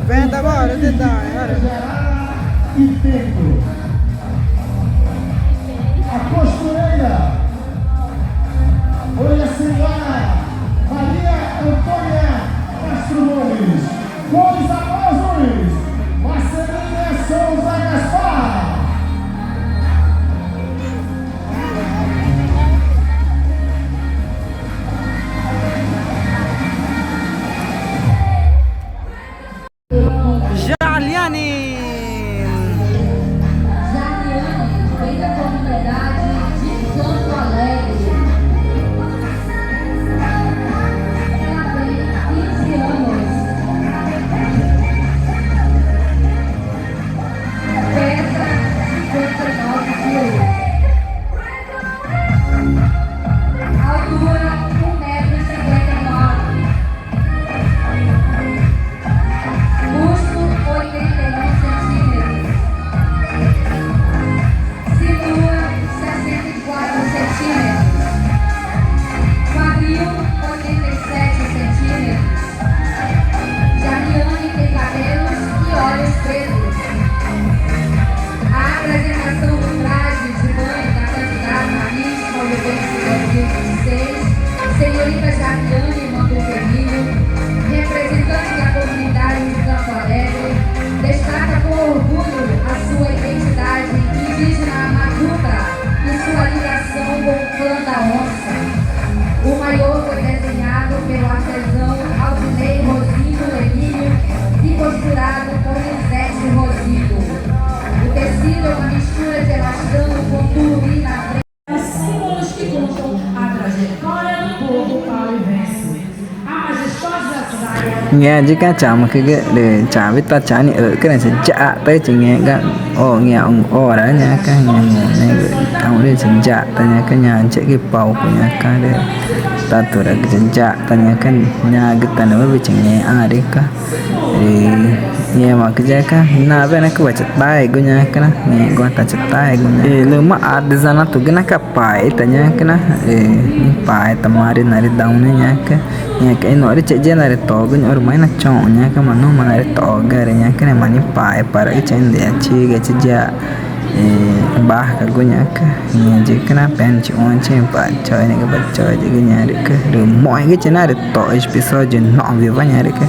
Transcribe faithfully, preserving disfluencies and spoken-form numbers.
Venda agora, de dar, olha. E dentro. A costureira. Olha a senhora Maria Antônia Castro Gomes. Cores azuis. Marcelina Souza Gaspar. Jarliane. Jarliane vem da comunidade de Campo Alegre. Ela tem vinte anos. Pesa cinquenta e nove quilos. Altura, um metro e cinquenta e nove. Busto, oitenta e um centímetros. Cintura, sessenta e quatro centímetros. Quadril, oitenta e sete centímetros. Jarliane tem cabelos e olhos pretos. A apresentação do traje de banho da candidata Miss Rio Grande de Sul dois mil e vinte e seis, senhorita Jarliane Manduca Emílio, representante da comunidade de Campo Alegre, destaca com orgulho a sua identidade indígena Manduca e sua ligação com o clã da Onça. O maiô foi desenhado pelo artesão Aldinei Rosindo Emílio e costurado por Lisete Rosindo. O tecido é uma mistura de elastano com turuí na frente. Símbolos que contam a trajetória do povo paulivense. A majestosa saia. Ngeãcü ga chama que rü chavi ta chani, eh, que nem se ja, ta chinge ga, o nge, ora, nyaca, nge, nge, aure se ja, ta nyaca, nyaca, que pau, nyaca, rü, ta tura, que ja, ta nyaca, nyaca, ta no, bicho, nge, arica. Rü ngẽmaãcü yaca, nawe nacü wachataegu nhaca na, ngẽxguma ta chataegu nhaca. Rü lüma artesanatogü naca paeta nhaca na, rü paeta marü narüdaune nhaca. Nhaca i norü chexguma narü togü, norü mai nachoxü̃ nhaca, ma numa narü togü rü nhaca na, ma nipae para i chexguma ndeachiga chixax. Rü barcagu nhaca, nhaca na, pena chixuã chixuã pa choiga, pa choiga nharüca. Rü moxẽgü chixuã narü toxi episódio nove wa nharüca.